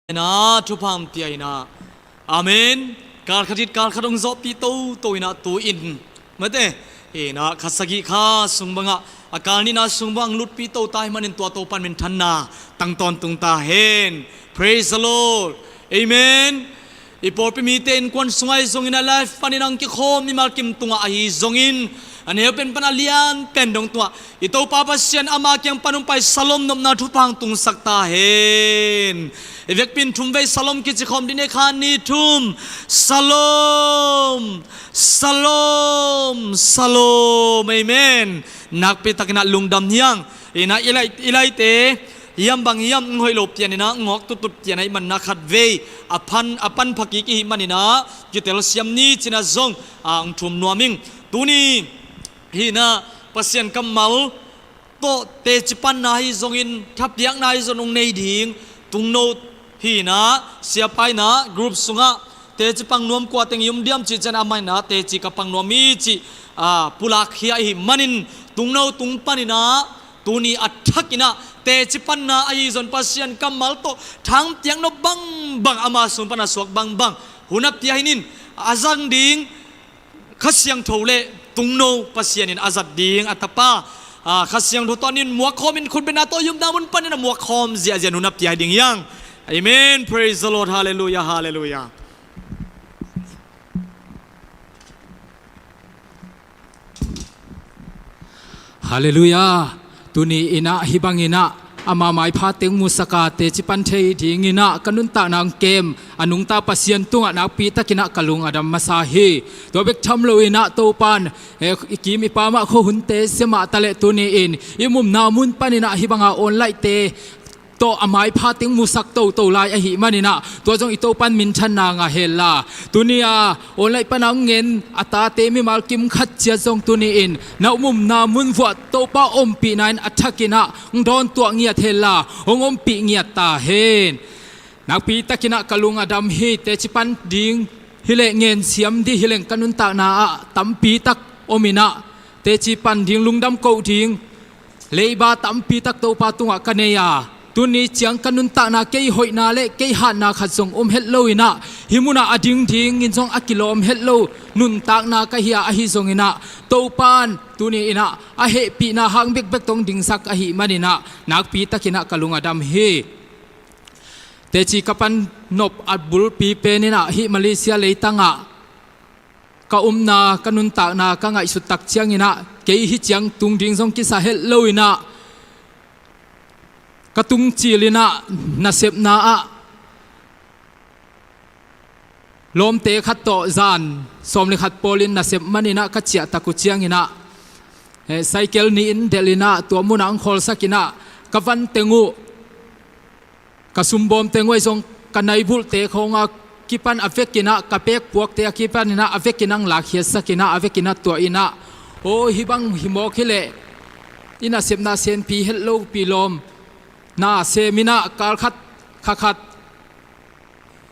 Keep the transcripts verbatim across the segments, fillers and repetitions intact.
Ina thupha hong pia ina. Amen. Kal khat it kal khat hong zawhpih toto ina tu-in mate ina kha sagih kha sung bangah a kal nihna sung bang lutpih to ta ahih manin tua Topa'n minthanna tang tawntung ta hen. Praise the Lord. Amen. I pawlpi mite innkuan sungah ahi zongin a live panin hong kikhawm mimal kim tungah ahi zongin a neu pen pan a lian pen dong tungah i Topa Pasian ama kiang pan hong pai Shalom nopna thupha hong tungsak ta hen. I vekpi in thumvei Shalom kici khawm ding e, khat, nih, thum. Shalom, Shalom, Shalom. Amen. Nakpi takin ah lungdam hi hang. Ina i lai, i laite hiam bang hiam hong hoih lo pian ina hong awk tutut pian ahih manin ah khatvei a pan, a pan pha kik i hih manin ah kitel siam ni ci-in ah zong hong thum nuam ing. Tuni hi ina Pasian kammal tawh teci panna ahi zongin thapiakna ahi zong hong nei ding tungno hi ina siapa ina group sungah teci pang nuam kua teng i om diam cih ciang amah ina teci ka pang nuam hi cih pulak khia i hih manin tungno tung panin ah tuni a thakin ah teci panna ahi zong Pasian kammal tawh thangpiakna bangbang ama sung pan a suak bangbang hun a pia hi ina a zang ding Kha Siangtho le tungno Pasian in a zat ding a tapa Kha Siangtho tawh a nih un muak khawmin khutbetna tawh i omna mun panin a muak khawm ziahziah hun a pia hi ding hi hang. Amen. Praise the Lord. Hallelujah. Hallelujah. Hallelujah. Tuni ina hih bangin ah ama maipha teng musak a teci pan thei dingin ah ka nuntakna hong kem a nungta Pasian tungah nakpi takin ah ka lung a dam masa hi. Tua bek tham loin ah Topa'n i kim i pam ah khuahunte sem a ta leh tuni in i om na mun panin ah hih banga online-te tawh a maipha teng musak toto lai ahih manin ah tua zong i Topa'n minthanna ngah hen la. Tuni a online pan a hong ngen a tate mimal kim khat ciat zong tuni in na om omna mun vuah Topa ompihna in a thakin ah hong dawntuah ngiat hen la hong ompih ngiat ta hen. Nakpi takin ah ka lung a dam hi. Teci pan ding hi leh ngen siam ding hi leng ka nuntakna ah tampi tak om in ah teci pan ding lungdam koh ding leiba tampi tak Topa tungah ka nei a tuni ciang ka nuntakna kei hoihna le kei hatna khat zong om het loin ah hih munah a ding dingin zong a kilawm het lo nuntakna ka hi a ahi zongin ah Topa'n tuni in ah a hehpihna hang bekbek tawh hong dingsak ahih manin ah nakpi takin ah ka lung a dam hi. Teci ka pan nop a bulpi pen in ah hih Malaysia leitangah ka omna ka nuntakna ka ngaihsut tak ciangin ah kei hih ciang tung ding zong kisa het loin ah ka tung cilin ah nasepna ah lawmte khat tawh zan sawm le khat pawlin nasep manin ah ka ciah tak uh ciangin ah cycle nih in delhin ah tua munah hong khawlsakin ah ka van teng uh ka sumbawm teng uh ahi zong ka naibulhte khawng a kipan a vekin ah ka pekpuakte a kipanin ah a vekin ah hong lakkhiatsakin ah a vekin ah tuah in ah aw hih bang hi mawk hi leh i nasepna senpi het lopi lawm na semin ah kal khat kha khat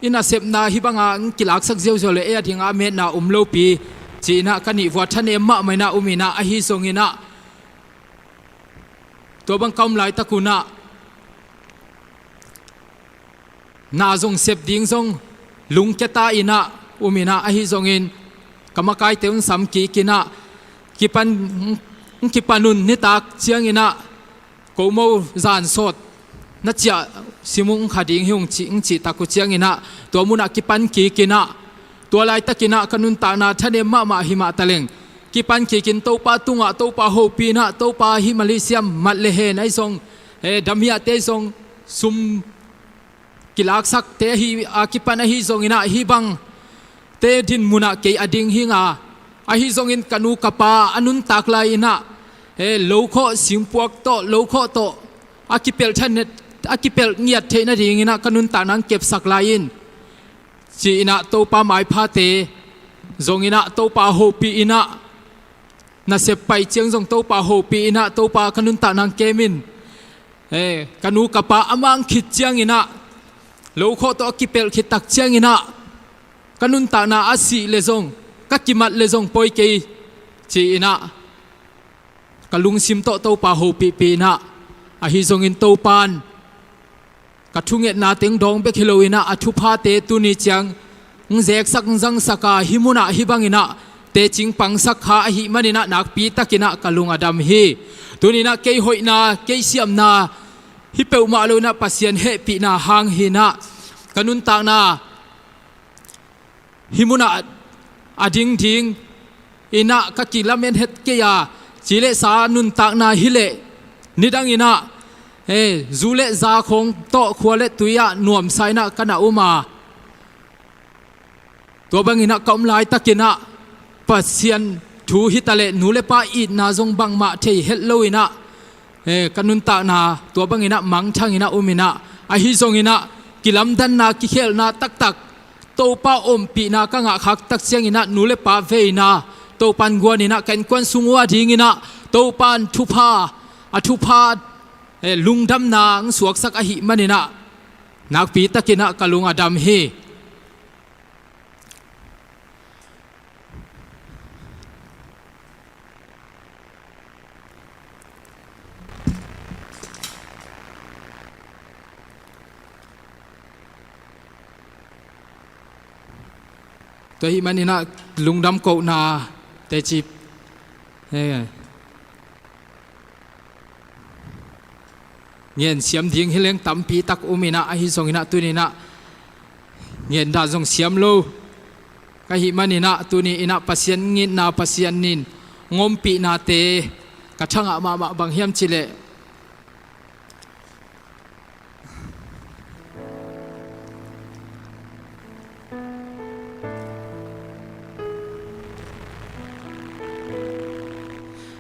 i nasepna hih banga hong kilaksak ziauziau le ei a dingah a metna om lopi ci-in ah ka nih vua thanem mahmah in ah um in ah ahi zongin ah tua bang ka om laitak un ah na zong sep ding zong lungkia ta in ah um in ah ahi zongin ka makaite un sam kik in ah kipan hong kipan un nitak ciangin ah ko mo zan sawt na ciah sim ung kha ding hi ung cih hong cih tak uh ciangin ah tua munah kipan kik in ah tua laitakin ah ka nuntakna thanem mahmah hi mah ta leng kipan kikin Topa tungah Topa hopih in ah Topa hih Malaysia mat le hen ahi zong damiahte ahi zong sum kilaksakte ahi a kipan ahi zongin ah hih bangte dinmunah kei a ding hi ing a ahi zongin ka nu ka pa a nuntak lai-in ah lo khawh singpuak tawh lo khawh tawh a kipelh thanet a kipelh ngiat theih nadingin ah ka nuntakna hong kepsak lai in ci-in ah Topa maiphate zongin ah Topa hopih in ah nasep pai ciang zong Topa hopih in ah Topa ka nuntakna hong kem in ka nu ka pa a mang khit ciangin ah lo khawh tawh a kipelh khit tak ciangin ah ka nuntakna a sih le zong ka kimat le zong poi kei ci-in ah ka lungsim tawh Topa hopihpih in ah ahi zongin Topa'n ka thungetna teng dawng bek hi loinah a thuphate tuni ciang ng zeksak ng zangsak a, hih munah hih banginah tecing pangsak kha ahih maninah nakpi takinah ka lung a dam hi. Tuninah kei hoihna, kei siamna hi peuhmah loinah Pasian hehpihna hang hinah ka nuntakna hih munah a dingding inah ka kilamen het kei a, ci le sa nuntakna hileh nidanginah, eh, zu le za khawng tawh khua le tui-ah nuamsa inah ka na um a, tua banginah ka om laitakinah Pasian thu hitaleh nu le pa itna zong bangmah thei het loinah, eh, ka nuntakna tua banginah mangthanginah uminah, ahi zonginah kilamdanna kikhelna taktak Topa ompihna ka ngahkhak tak cianginah nu le pa veina Topan guaninah ka innkuan sung uh a dinginah Topan thupha, a thupha, eh, lungdamna ang suaksak ahih maninah nakpi takinah ka lung a dam hi. Tua hih maninah lungdam kohna teci, eh, ngen siam ding hi leng tampi tak uminah, ahi zonginah tuninah ngen dah zong siam lo ka hih maninah tuni inah Pasian ngitna, Pasian in ngompihnate ka thangah mahmah bang hiam cileh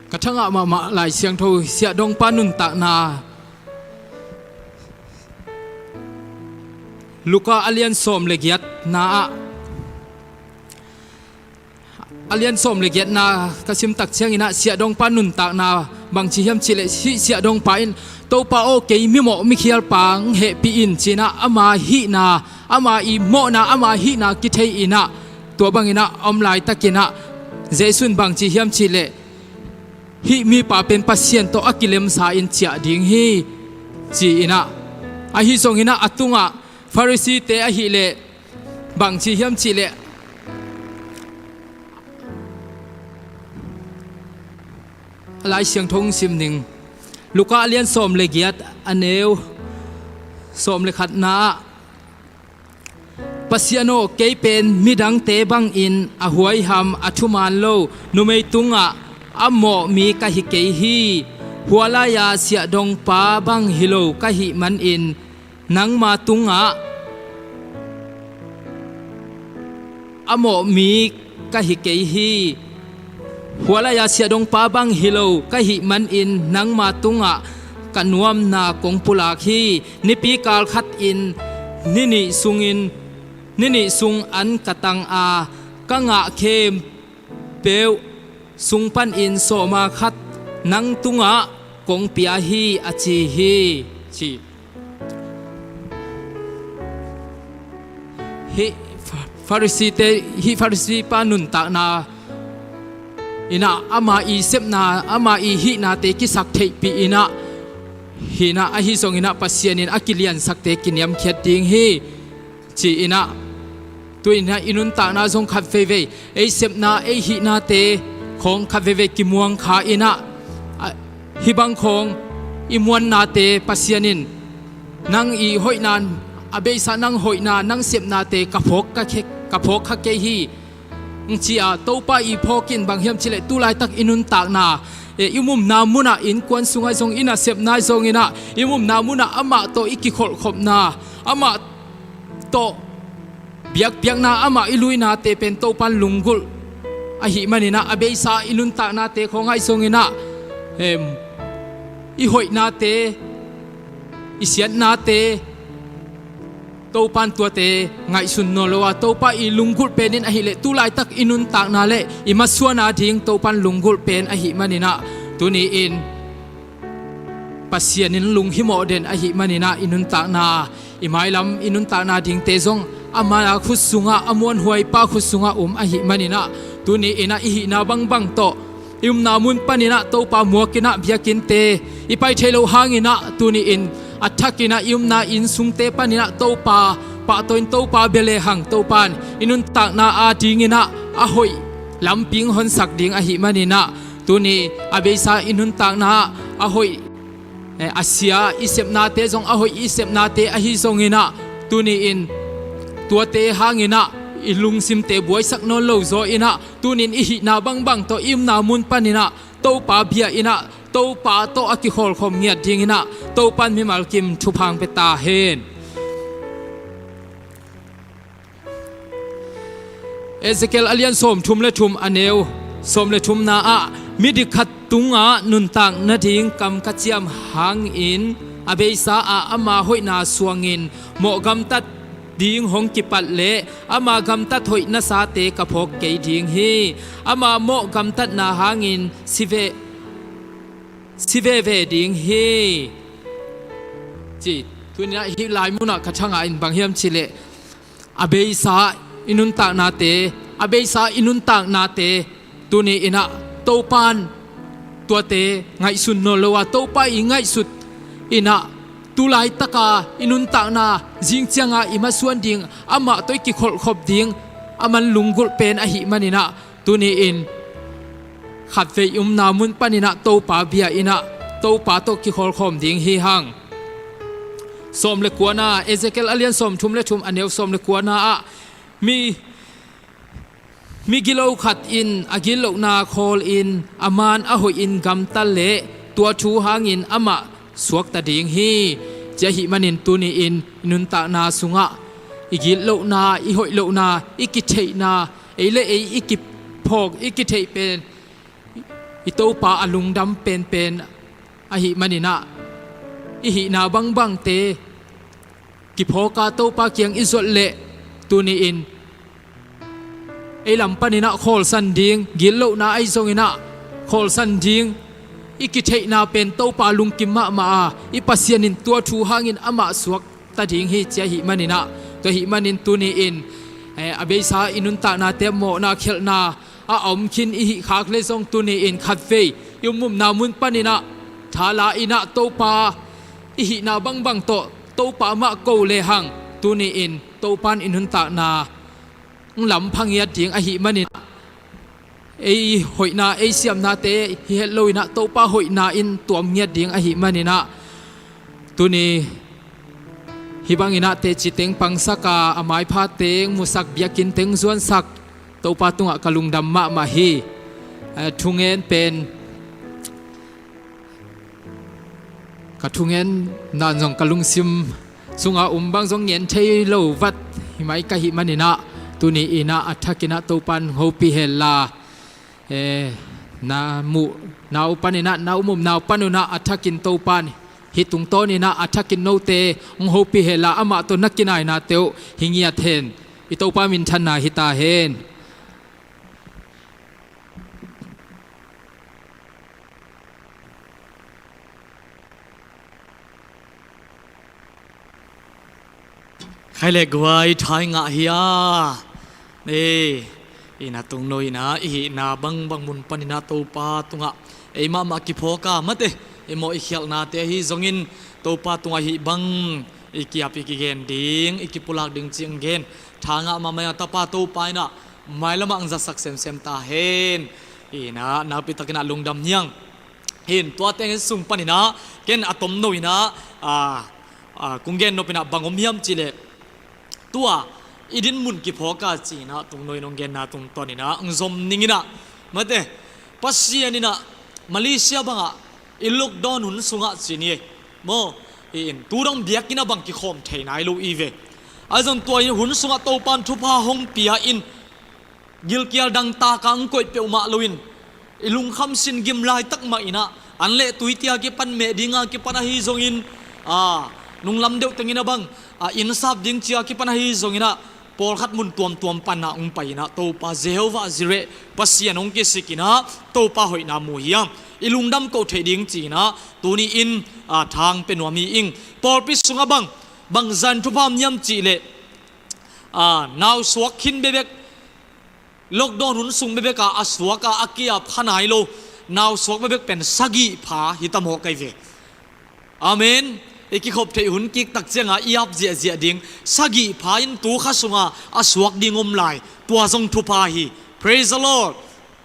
ka thangah mahmah Lai Siangtho Siahdongpa nuntakna Luka a lian sawm le giatna ah, a lian sawm le giatna ka simtak cianginah Siahdongpa nuntakna bangci hiam cileh hih Siahdongpa in Topa aw, kei mimawh mikhialpa ng hehpih in cinah ama hihna, ama i mawhna, ama hihna kithei inah tua banginah a om laitakinah Jesu in bangci hiam cileh hih mipa pen Pasian tawh a kilemsa in ciah ding hi ci inah, ahi zonginah a tungah Pharisee-te ahileh bangci hiam cihleh a Lai Siangtho sim ning. Luka a lian sawm le giat a neu sawm le khatna ah, Pasian aw, kei pen midangte bangin a huaiham a thuman lo numei tungah a mawh mi ka hi kei hi. Hua lai-a Siahdongpa bang hi lo ka hih manin nangma tungah a mawh mi ka hi kei hi. Hua lai-a Siahdongpa bang hi lo ka hih manin nangma tungah ka nuamna kong pulak hi. Nipi kal khatin ni nih sungin, ni nih sung an ka tang a, ka ngah khempeuh sung panin sawma khat nang tungah kong pia hi, a ci hi, ci. Hih Pha-, Pharisee-te, hih Pharisee-pa nuntakna inah ama i sepna, ama i hihnate kisak theihpih inah, hinah ahi zonginah Pasian in a kiliansakte kiniamkhiat ding hi. Ci inah, tu inah i nuntakna zong khat veivei ei sepna, ei hihnate khawng khat veivei kimuang kha inah, a, hih bang khawng i muannate Pasian in nang i hoihna, a beisa nang hoihna, nang sepnate ka phawk ka khe-, ka phawk kha kei hi. Ng ci-a Topa i phawk in bang hiam cihleh tu laitak i nuntakna, e, i umna munah, innkuan sungah zong, i nasepna zonginah i umna munah amah tawh i kikholhkhopna, amah tawh biakpiakna, amah i luinate pen Topan lunggulh ahih maninah a beisa i nuntaknate khawng ahi zonginah, em, i hoihnate, i siatnate Topan tuate ngaihsun nawn lo a, Topa i lunggulh penin ahileh tu laitak i nuntakna le i masuan ading Topan lunggulh pen ahih maninah tuni-in Pasian in lunghimawh den ahih maninah i nuntakna, i mailam i nuntakna dingte zong ama khut sungah, a muanhuaipa khut sungah um ahih maninah tuni-inah i hihna bangbang tawh i umna mun paninah Topa muakinah biakinnte i pai thei loh hanginah tuni-in a thakin ah i omna inn sungte panin ah Topa pahtawi in, Topa bia lehang Topa in i nuntakna adingin ah a hoih lampi hong honsak ding ahih manin ah, tuni a beisa i nuntakna ah a hoih, eh, a sia i sepnate zong, a hoih i sepnate ahi zongin ah, tuni-in tuate hangin ah i lungsimte buaisak nawn lo zaw in ah, tuni-in i hihna bangbang tawh i omna mun panin ah Topa bia in ah, Topa tawh a kikhawlkhawm ngiat dingin ah Topa in mimal kim thupha hong pia ta hen. Ezekiel a lian sawmthum le thum, a neu sawm le thumna ah, midik khat tungah nuntak nading kam ka ciam hangin a beisa ah ama hoihna suangin mawh gamtat ding hong kipat leh ama gamtat hoih nasate ka phawk kei ding hi. Ama mawh gamtatna hangin si ve, si veve ding hi, ci. Tuni-in ah hih lai munah ka thangah in bang hiam cih leh, a beisa i nuntaknate, a beisa i nuntaknate, tuni-in ah Topa in tuate ngaihsun nawn lo a, Topa i ngaihsut in ah tu laitaka i nuntakna, zing cianga i masuan ding, amah tawh i kikholhkhop ding, aman lunggulh pen ahih manin ah, tuni-in khatvei i omna mun panin ah Topa bia in ah Topa tawh kikhawlkhawm ding hi hang. Sawm le kuana, Ezekiel a lian sawmthum le thum, a neu sawm le kuana ah, mi, migilo khat in a gitlohna khawlin a man a hoihin gamta leh tua thu hangin amah suakta ding hi, ci ahih manin tuni-in i nuntakna sungah i gitlohna, i hoihlohna, i kitheihna, ei le ei i kiphawk, i kitheih pen i Topa a lungdam penpen ahih manin ah, i hihna bangbangte kiphawk a Topa kiang i zuat leh, tuni-in ei lam panin ah khawlsan ding, gitlohna ahi zongin ah khawlsan ding, i kitheihna pen Topa lungkim mahmah a, i Pasian in tua thu hangin amah suakta ding hi, ci ahih manin ah, tua ahih manin tuni-in, eh, a beisa i nuntaknate mawhna khialhna a om khin i hih khak leh zong, tuni-in khatvei i omumna mun panin ah tha la in ah Topa, i hihna bangbang tawh Topa mah ko lehang, tuni-in Topa in i nuntakna hong lampha ngiat ding ahih manin ah, ei hoihna, ei siamnate hi het loin ah Topa hoihna in tuam ngiat ding ahih manin ah, tuni hih bangin ah teci teng pangsak a, a maipha teng musak, biakinn teng zuansak Topa tungah ka lungdam mahmah hi. Eh, thungen pen, ka thungen dan zong ka lungsim sunga um bang zong ngen thei lo vat hi mai ka hih manin ah, tuni-in ah a thakin ah Topa in hong hopih hen la, eh, na muhna uh panin ah, na um umna uh panun ah a thakin Topa in hih tungtawnin ah a thakin note hong hopih hen la, amah tawh na kinainate uh hi ngiat hen. I Topa minthanna hi ta hen. Khai le guai, thai ngah hi a. Ei, i na tungno in ah, i hihna bangbang mun panin ah Topa tungah ei mahmah kiphawk a, mate, i mawh i khialhnate ahi zongin Topa tungah hih bang i ki-ap i kigen ding, i kipulak ding cih gen. Tha ngah mahmah a, Tapa Topa in ah mailamah hong zatsak semsem ta hen. I na, nakpi takin ah lungdam hi hang. Hin, tua teng sung panin ah ken a tomno in ah, a, a, kong gen nop in ah bang om hiam cih leh, tua i din mun kiphawk a ci-in ah tungno in hong genna tungtawn in ah hong zom ning in ah, mate, Pasian in ah Malaysia bangah i lockdown hun sungah ci ni e, maw, hi in, tu dong biakinn ah bang kikhawm thei nai lo i ve. Ahi zong tua hun sungah Topa in thupha hong pia in, gilkial dangtak a hong koih peuhmah loin, i lungkham sin gim laitak mah in ah, an le tui tia kipan, meh dinga kipan ahi zongin, a, nunglam deuh tengin ah bang, a, inn sap ding cia kipan ahi zongin ah, pawlkhat mun tuamtuam pan ah hong pai in ah, Topa Jehovah Jireh Pasian hong kisik in ah, Topa hoihna mu hi hang. I lungdam ko thei ding ci-in ah, tuni-in, a, tha hong pia nuam hi ing. Pawlpi sungah bang, bangzah in thupha om hiam cih leh, a, nau suak khin bekbek, lockdown hun sung bekbek a, a suak a, a ki-ap kha nai lo nau suak bekbek pen sagih pha hi ta maw, kai ve. Amen. I kikhop theih hun kik tak cianga i ap ziahziah ding, sagih pha in tu kha sunga a suak ding om lai, tua zong thupha hi. Praise the Lord.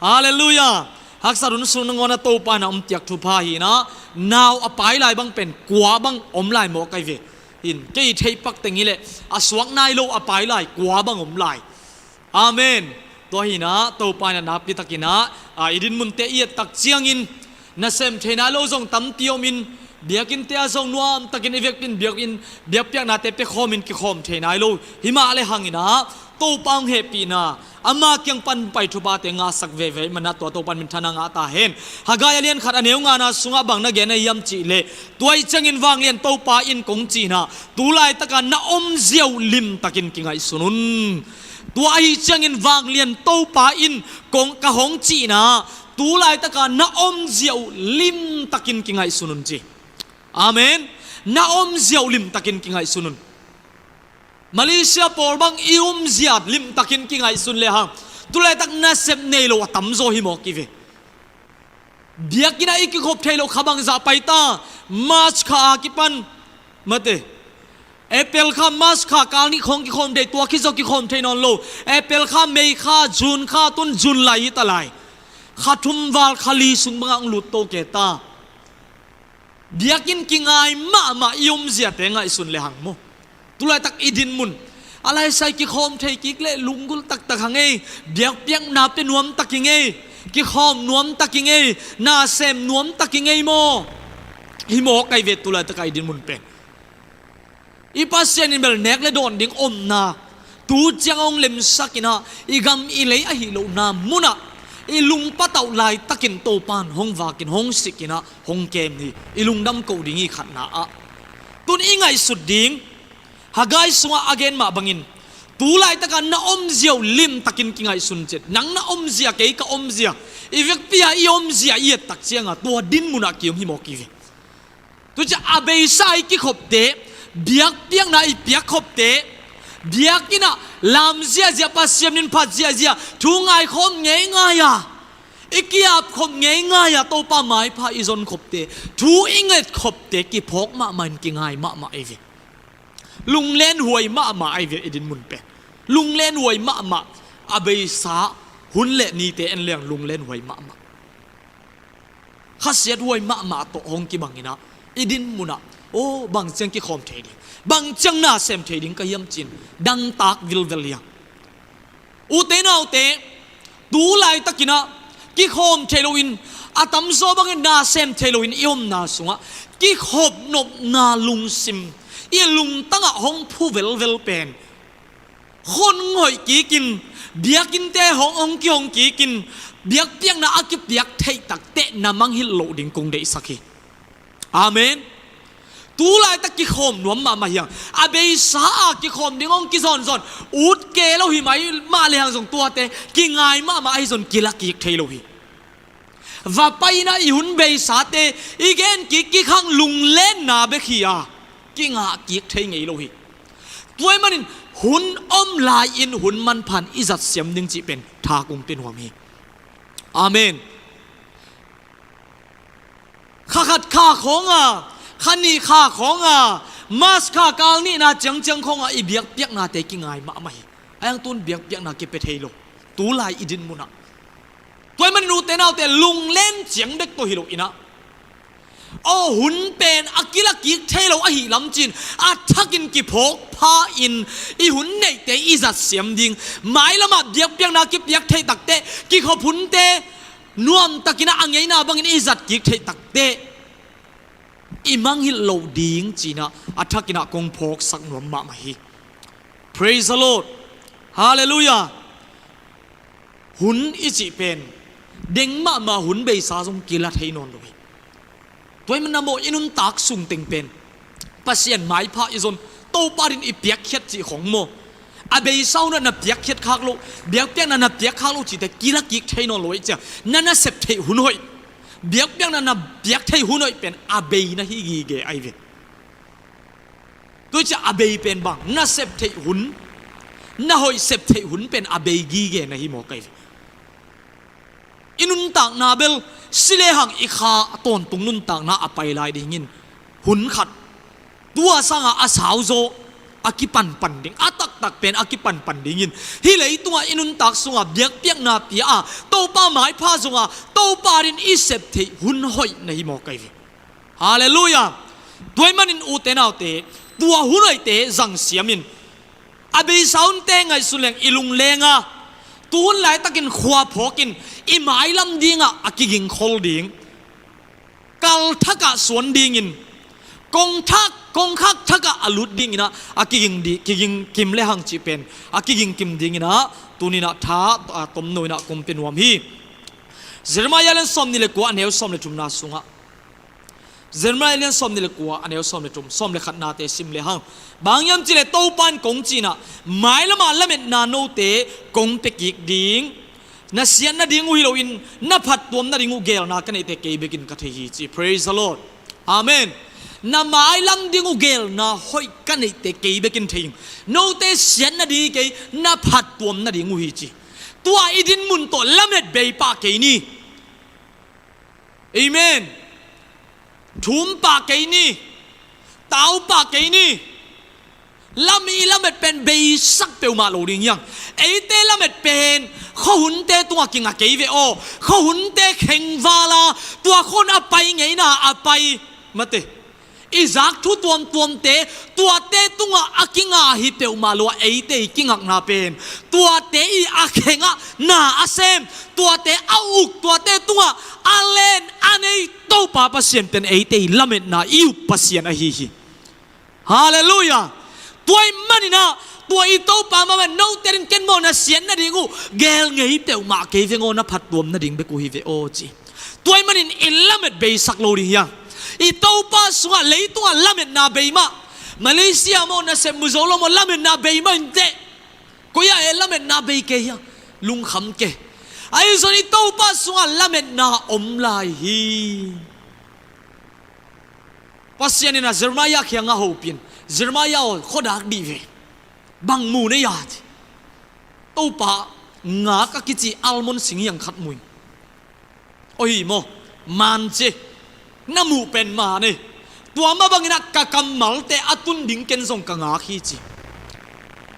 Halleluiah. Haksat hun sung nangawn a Topa in a om tiak thupha hi inah, nau a pai lai bang pen kua bang om lai maw kai ve. In kei theih pak teng hileh a suak nai lo a pai lai kua bang om lai. Amen. Tua hinah Topa in a nakpi takinah, a, i dinmunte i et tak ciangin nasem thei nai lo zong tampi omin, biakinnte ah zong nuam takin i vekpin biakinn, biakpiaknate pia khawmin kikhawm thei nai lo. Himah le hanginah Topa hong hehpihna, ama kiang pan pai thupate ngahsak veve manah tua Topa in minthanna ngah ta hen. Haggai a lian khat a neu ngana sungah bang na gen a hiam cihleh, tua ih ciangin vanglian Topa in kong cihna, tu laitaka na omzia uh limtakin kingaihsun un. Tua ahi ciangin vanglian Topa in kong ka hong cihna, tu laitaka na omzia uh limtakin kingaihsun un ci. Amen. Na omzia uh limtakin kingaihsun un. Malaysia pawl bang i omzia limtakin kingaihsun lehang, tu laitak nasep nei lo a tamzaw hi mawk i ve. Biakinn ah i kikhop thei lo kha bangzah pai ta, March kha a kipan, mate, April kha, March kha kal nih khawng kikhawm thei, tua khit zawh kikhawm thei nawn lo. April kha, May kha, June kha, tun June lai hi ta lai. Kha thum val kha li sung bangah hong lut to ke ta. Biakinn kingai mahmah i omziate ngaihsun lehang maw, tu laitak i dinmun a laisai kikhawm thei kik leh lunggulh taktak hang ei, biakpiakna pia nuam tak ing ei, kikhawm nuam tak ing ei, nasem nuam tak ing ei maw? Hi mawk ai ve tu laitaka i dinmun pen. I Pasian in bel nek le dawn ding omna, tu ciang hong lemsak inah, i gam i lei ahi lohna munah i lungpatauh laitakin Topan hong vakin hong sik inah hong kem hi. I lungdam koh ding hi khatna ah. Tun i ngaihsut ding, Haggai sungah a gen mah bangin, tu laitaka na omzia uh limtakin kingaihsun cet. Nang na omzia, kei ka omzia, i vekpi-a i omzia i et tak cianga tua dinmunah ki-om hi mawk i ve. Tucia a beisa i kikhopte, biakpiakna i piakkhopte, biakinn ah lam ziahziah, Pasian min phat ziahziah, thu ngaikhawm ngeingai-a, i kiapkhop ngeingai-a Topa maipha i zonkhopte, thu i ngetkhopte kiphawk mahmah in kingai mahmah ei ve. Lunglenhuai mahmah ai ve i dinmun pen. Lunglenhuai mahmah. A beisa hun le nite en leng lunglenhuai mahmah. Khasiathuai mahmah tawh hong kibang inah i dinmunah, aw, bang ciang kikhawm thei ding, bang ciang nasem thei ding ka hiam ci-in dangtak vilvel hi hang. Ute naute, tu laitakinah kikhawm thei loin, a tamzaw bangin nasem thei loin i omna sungah kikhop nopna lungsim i lungtangah hong phu velvel pen, khon hoih kikin, biakinnte hong hong kihong kikin, biakpiakna a kipiak theih takteh na mangngilh loh ding kong deihsak hi. Amen. Tu laitak kikhawm nuam mahmah hi hang. A beisa a kikhawm ding hong kizawnzawn, ut kei lo hi mai mah le hang zong tuate kingai mahmah ahi zong kila kik thei lo hi. Va pai inah i hun beisate i gen kik kik hang lunglenna bek hi-a, kingah kik thei ngei lo hi. Tua ahih manin hun om lai-in hun manpha in i zat siam ding cih pen tha kong pia nuam hi. Amen. Kha khat kha khawnga, kha nih kha khawnga, March kha kal nihna ciangciang khawnga i biakpiaknate kingai mahmah hi. A hiang tun biakpiakna kipia thei lo. Tu lai i dinmunah. Tua ahih manin ute naute lunglen ciang bek tawh hi lo inah, aw, hun pen a kila kik thei lo ahih lam ci-in a thakin kiphawk pha-in i hun neihte i zat siam ding, mailamah biakpiakna kipiak theih takteh, kikhop hunte nuamtakinah a ngeina bangin i zat kik theih takteh i mangngilh loh ding ci-inah a thakinah kong phawksak nuam mahmah hi. Praise the Lord. Hallelujah. Hun i cih pen deng mahmah, hun beisa zong kila thei nawn lo hi. Tua ahih manin maw, i nuntak sung teng pen Pasian maipha i zon, Topa din i piakkhiat cih khong maw, a beisa hunah na piakkhiat khak loh, biakpiakna na piak khak loh cihte kila kik thei nawn lo ahih ciang, na nasep theih hun hoih, biakpiakna na piak theih hun hoih pen a bei na hi gige ai ve. Tua ciah a bei pen bang, na sep theih hun, na hoih sep theih hun pen a bei gige na hi maw kai ve. I nuntakna bel si lehang i kha a tawntung nuntakna a pai lai dingin hun khat Tua sangah a sauzaw a kipanpan ding, a taktak pen a kipanpan dingin, hih leitungah i nuntak sungah biakpiakna pia a, Topa maipha zonga, Topa din i sep theih hun hoih na hi mawk ahi ve. Halleluiah. Tua ahih manin ute naute, tua hun hoihte zang siamin, a beisa hunte ngaihsun leng i lunglenga, tu hun laitakin khua phawkin i mailam dingah a kigingkhol ding, kal thakah suan dingin, kong thak, kongkhak thakah a lut dinginah a kiging di, kiging kim le hang cih pen a kiging kim dinginah tuninah tha, a, tomno inah kong pia nuam hi. Jeremiah lian sawmnih le kua, a neu sawm le thumna sungah, Jeremiah lian sawmnih le kua, a neu sawm le thum, sawm le khatnate sim le hang. Bang hiam cih leh Topa in kong cih inah, mailamah lametna note kong pia kik ding. Na siat nading uh hi loin, na phattuam nading uh geelna ka neihte kei bekin ka thei hi, ci. Praise the Lord. Amen. Na mailam ding uh geelna hoih ka neihte kei bekin thei hi. Note siat nading hi kei, na phattuam nading uh hi, ci. Tua i dinmun tawh lamet bei pah kei ni. Amen. Thum pah kei ni. Tau pah kei ni. Lam i lamet pen beisak peuhmah lo ding hiang. Eite lamet pen khuahunte tungah kinga kei ve aw. Khuahunte khengvala, tua khuahun a pai ngeina a pai, mate, i zak thu tuamtuamte, tuate tungah a kinga hi peuhmah lo a, eite i kingakna pen tuate i a khengah na a sem, tuate a uk, tuate tungah a len a nei Topa Pasian pen eite i lametna i up Pasian ahi hi. Halleluiah. Tua ahih maninah tua i Topa mah pen, note din ken maw na siat nading uh geel ngei peuhmah kei veng aw, na phattuam nading bek uh hi ve aw, ci. Tua ahih manin i lamet beisak lo ding hiang. I Topa sungah leitungah lametna bei mah. Malaysia maw, nasep mu zo lo maw, lametna bei mah inteh. Koi-ah e lametna bei kei hiang. Lungkham kei. Ahi zong i Topa sungah lametna om lai hi. Pasian in a Jeremiah kiangah hopih in, Jeremiah aw, khuadak dih ve. Bang mu na hia, ci. Topa, ngak a kici almond sing hiang khat mu in. Aw hi maw, man ci. Na muh pen man e. Tua mah banginah ka kammalte a tun ding ken zong ka ngak hi, ci.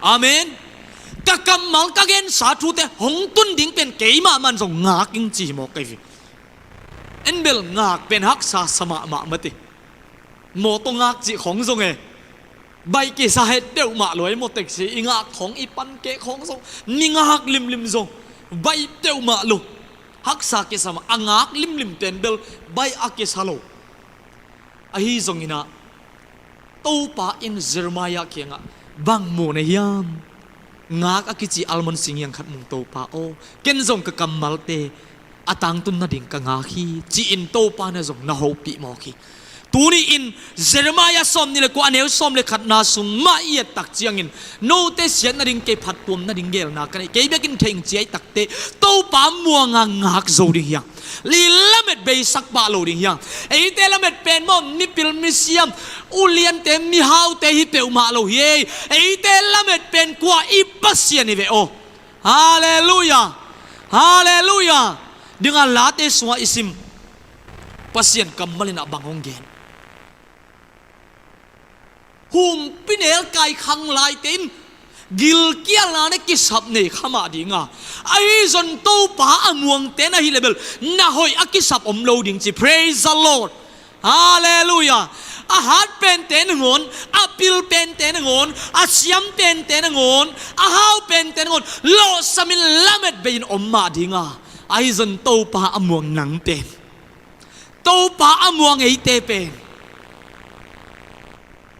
Amen. Ka kammal, ka gensa thute hong tun ding pen keimah man zong ngak ing, ci hi mawk ahi ve. En bel ngak pen haksa sa mahmah mate. Mawtaw ngak cih khawng zong e, baih kisa het peuhmah lo e, maw, taxi i ngak khawng, i pankeh khawng zong, mi ngak limlim zong baih peuhmah lo. Haksa kisa mah, a ngak limlim pen bel baih a kisa lo. Ahi zonginah Topa in Jeremiah kiangah, bang mu na hiam? Ngak a kici almond sing hiang khat mu ing Topa aw. Ken zong ka kammalte a tangtun nading ka ngak hi, ci-in Topa na zong na hopih mawk hi. Tuni-in Jeremiah sawmnih le kua, a neu sawm le khatna sung mah i et tak ciangin, note siat nading, kei phattuam nading geelna ka nei, kei bekin thei ing ci ahih takteh, Topa muanga ngak zo ding hiang. I lamet beisak pah lo ding hiang. Eite lamet pen maw, mipil misiam, uliante, mihaute hi peuhmah lo hi ei. Eite lamet pen kua, i Pasian hi ve aw. Halleluiah. Halleluiah. Dinga Late sungah i sim, Pasian kammal inah bang hong gen? Humpinelkai khanglaite in gilkialna ne kisap nei kha mah dinga, ahi zong Topa a muangte na hih leh bel na hoih a kisap om lo ding, ci. Praise the Lord. Halleluiah. A hat pente nangawn, a pil pente nangawn, a siam pente nangawn, a hau pente nangawn lawhsamin lamet bei-in om mah dinga, ahi zong Topa a muang nang pen, Topa a muang eite pen,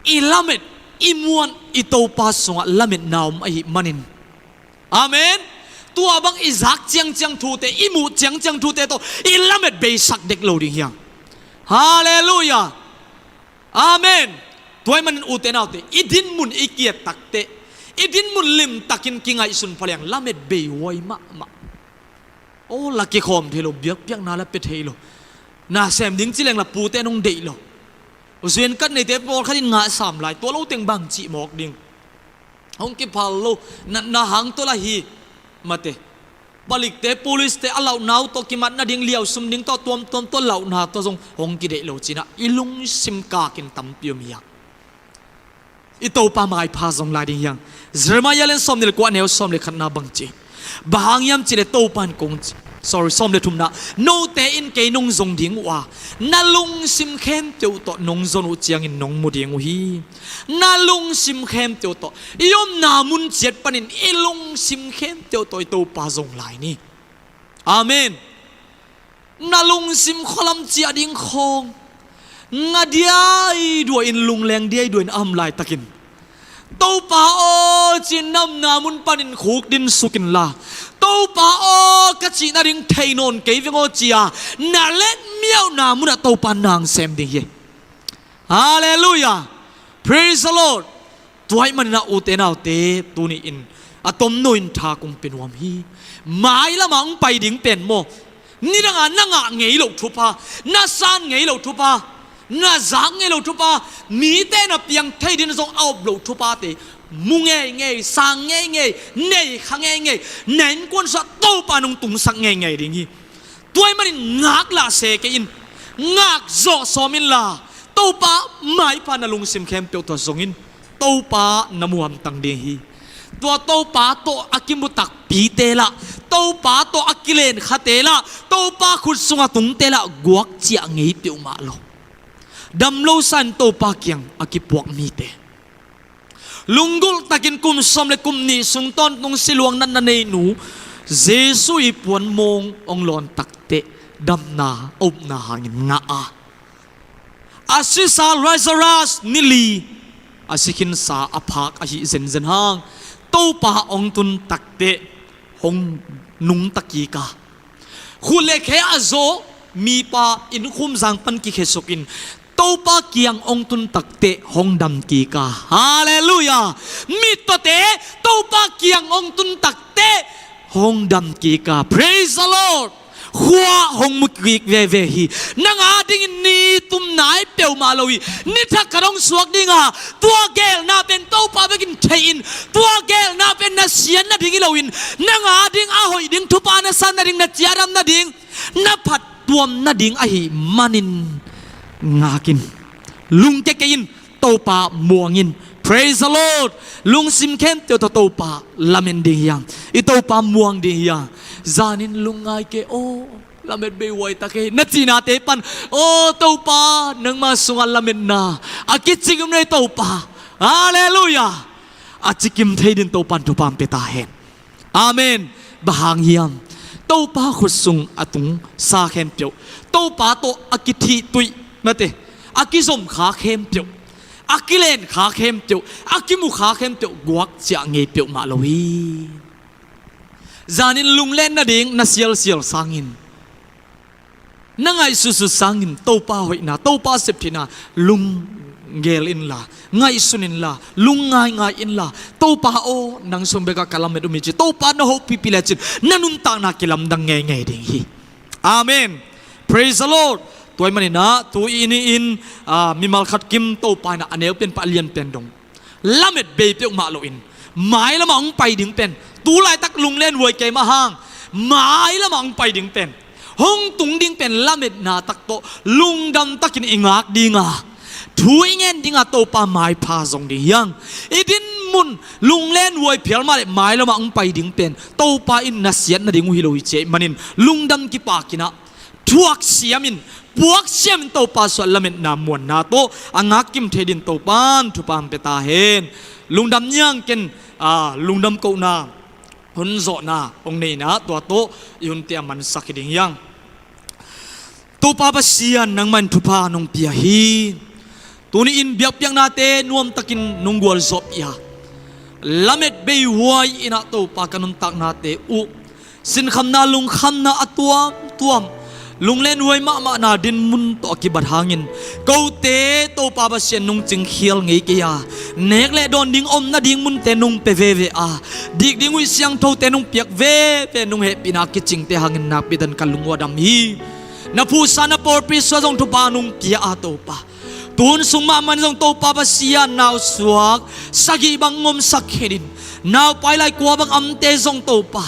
i lamet, i muan, i Topa sungah lametna om ahih manin. Amen. Tua bang i zak ciangciang thute, i muh ciangciang thute tawh i lamet beisak dek lo ding hiang. Halleluiah. Amen. Tua ahih manin ute naute, i dinmun i kiat takteh, i dinmun limtakin kingaihsun pha leng lamet bei huai mahmah. Aw, la kikhawm thei lo, biakpiakna la pia thei lo, na sem ding ci leng la pute nong deih lo. Zuan kat neite pawlkhat in ngah sam lai, tua lo teng bang cih mawk ding. Hong kiphal lo, natna hang tawh la hi, mate. Palikte, policete a lauhna uh tawh kimat nading, liausum ding tawh, tuamtuam tawh lauhna tawh zong hong kideih lo cinah i lungsim kakin tampi om hiang. I Topa maipha zong lai ding hiang. Jeremiah lian sawm nih le kua, neu sawm le khatna bang ci? Bang hang hiam cih leh Topa in kong ci, sorry, sawm le thumna, note in kei nong zong ding uh a, na lungsim khempeuh tawh nong zon uh ciangin nong mu ding uh hi. Na lungsim khempeuh tawh, i omna mun ciat panin i lungsim khempeuh tawh i Topa zong lai ni. Amen. Na lungsim khualam ciah ding khawng nga diaidua in, lungleng diaidua in a om laitakin, Topa aw, ci-in na omna mun panin khukdin suk inla, Topa aw, ka cih nading thei nawn kei veng aw, ci-a na letmiauhna munah Topa nang sem ding hi. Halleluiah. Praise the Lord. Tua ahih manin ah, ute naute, tuni-in a tomno in tha kong pia nuam hi. Mai lamah hong pai ding pen maw, nidangah na ngah ngei loh thupha, na san ngei loh thupha, na zak ngei loh thupha, mite na piang thei ding zong a up loh thuphate mu ngeingei, sang ngeingei, nei kha ngeingei, na innkuan sungah Topa in hong tungsak ngeingei ding hi. Tua ahih manin ngaklah se kei in, ngak zawh sawm inla, Topa maipha na lungsim khempeuh tawh zong in, Topa na mu hamtang ding hi. Tua Topa tawh a kimu takpite lah, Topa tawh a kilen khate lah, Topa khut sungah tungte lah guak ciah ngei peuhmah lo. Dam lo sa in Topa kiang a kipuak mite, lunggulh takin kum sawm le kum nih sung tawntung siluang natna nei nu Jesu i puan mawng hong lawn takteh, damna a upna hangin ngah a, a sisa Lazarus ni li a si khinsa a phak ahi zenzen hang, Topa hong tun takteh hong nungta kik a, khut le khe a zawh mipa innkhum zang pan kikhesuk in Topa kiang hong tun takteh hong dam kik a. Halleluiah. Mittawte Topa kiang hong tun takteh hong dam kik a. Praise the Lord. Khua hong mu kik veve hi. Nang a dingin ni tum nai peuhmah lo hi. Ni thak khat hong suak ding a, tua geelna pen Topa bekin thei in, tua geelna pen na siat nading hi loin, nang a ding a hoih ding thupha na san nading, na ciadam nading, na phattuam nading ahih manin ngak in, lungkia kei in, Topa muang in. Praise the Lord. Lungsim khempeuh tawh Topa lamen ding hiang. I Topa muang ding hiang. Zanin lungngai kei aw, lamet bei huai ta kei na cihnate pan, aw Topa, nangma sungah lametna a kicing um nei Topa. Halleluiah. A cikim thei din Topa in thupha hong pia ta hen. Amen. Bang hang hiam? Topa khut sung a tungsa khempeuh, Topa tawh a kithihtuih, mate, a kizom kha khempeuh, a kilen kha khempeuh, a kimu kha khempeuh guak ciah ngei peuhmah lo hi. Zanin lunglen nading na sialsial sangin, na ngaihsutsut sangin Topa hoihna, Topa septheihna lunggel inla, ngaihsun inla, lungngaingai inla, Topa aw, nang sung bekah ka lamet um hi ci, Topa na hopihpih lecin na nuntakna kilamdang ngeingei ding hi. Amen. Praise the Lord. Tua ahih manin ah, tu i ni-in, ah, mimal khat kim Topa in ah a neu pen pah a lian pen dong lamet bei peuhmah loin, mai lamah hong pai ding pen, tu laitak lunglen huai kei mah hang, mai lamah hong pai ding pen, hong tung ding pen lametna tak tawh lungdam takin i ngak ding a, thu i ngen ding a, Topa maipha zong ding hiang. I din mun lunglen huai phial mah leh mai lamah hong pai ding pen Topa in na siat nading uh hi lo hi ci ahih manin, lungdam kipak in ah, thuak siamin, puak siamin Topa sungah lametna muanna tawh a ngak kim thei din Topa in thupha hong pia ta hen. Lungdam niang ken, ah, lungdam kohna hun zawhna hong nei in ah, tua tawh i hunte a mansak hi ding hiang. Topa Pasian, nangmah in thupha nong pia hi. Tuni-in biakpiaknate nuamtakin nong gualzawhpih a, lamet bei huai in ah Topa ka nuntaknate uh sinkhamna, lungkhamna a tuamtuam, lunglen huai mahmahna dinmun tawh a kibat hangin, kote Topa Pasian nong cingkhial ngei kei a, nek le dawn ding om nading munte nong pia veve a, dik ding huih siangthote nong piak veve, nong hehpihna a kicingte hangin nakpi takin ka lung uh a dam hi. Na phuhsa na pawlpi sungah zong thupha nong pia a Topa, tu hun sung mahmah in zong Topa Pasian, nausuak sagih bang ngomsak khin in, naupai lai kua bang amte zong Topa,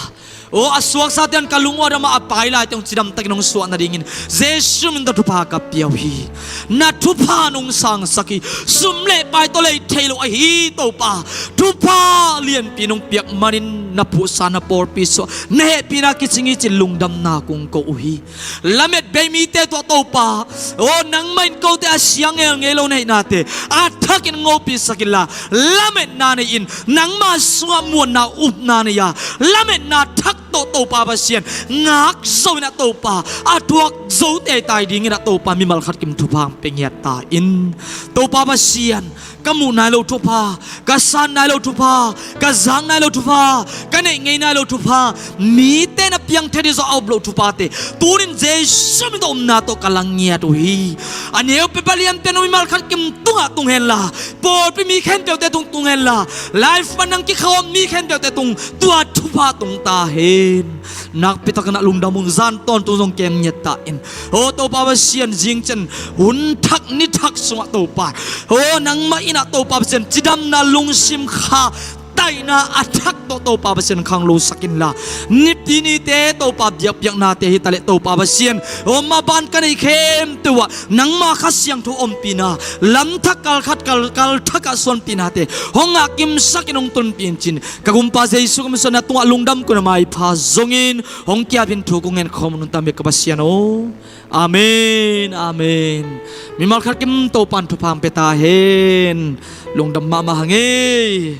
Aw, a suaksa ten ka lung uah dam a, a pai lai teng cidam takin hong suah nadingin Jesu min tawh thupha ka pia uh hi. Na thupha nong sangsak hi. Sum le pai tawh lei thei lo ahi Topa, thupha lianpi nong piak manin na phuhsa na pawlpi suah na hehpihna kicing hi cin lungdamna kong ko uh hi. Lamet bei mite tungah Topa, aw, nangmah in kote a siang ngelngei lo na hihnate a thakin hong hopihsak inla, lametna nei-in nangma sungah muanna upna nei-a, lametna thak tawh Topa Pasian ngak zo in ah Topa, a thuak zo teitai dingin ah Topa mimal khat kim thupha hong pia ngiat ta in. Topa Pasian, ka muh nai lo thupha, ka san nai lo thupha, ka zak nai lo thupha, ka neih ngei nai lo thupha, mite na piang thei ding zong a up loh thuphate tunin Jesu min tawh upna tawh ka lang ngiat uh hi. A neu peuh a lian pen mimal khat kim tungah tung henla, pawlpi mi khempeuhte tung tung henla, live pan nang kikhawm mi khempeuhte tung tua thupha tung ta hen. Nakpi takin ah lungdam un, zan tawntung zong kem ngiat ta in. Aw Topa Pasian, zing ciang hun thak ni thak sungah Topa, aw nangmah in ah Topa Pasian cidamna lungsim kha taina a thak tawh Topa Pasian khanglosak inla, nipi nite Topa biakpiaknate hi taleh Topa Pasian, aw maban ka neih khempeuh ah nangma Kha Siangtho ompihna, lamthak kalkhat kal, kalthak ah suanpihnate hong ngah kimsakin hong tunpih in cin, ka Gumpa Jesu ka min suang na tungah lungdam ko na maipha zongin hong kiapin thu kong ngen khawm un, nuntakmite ka Pasian aw. Amen, amen. Mimal khat kim Topa in thupha hong pia ta hen. Lungdam mahmah hang ei.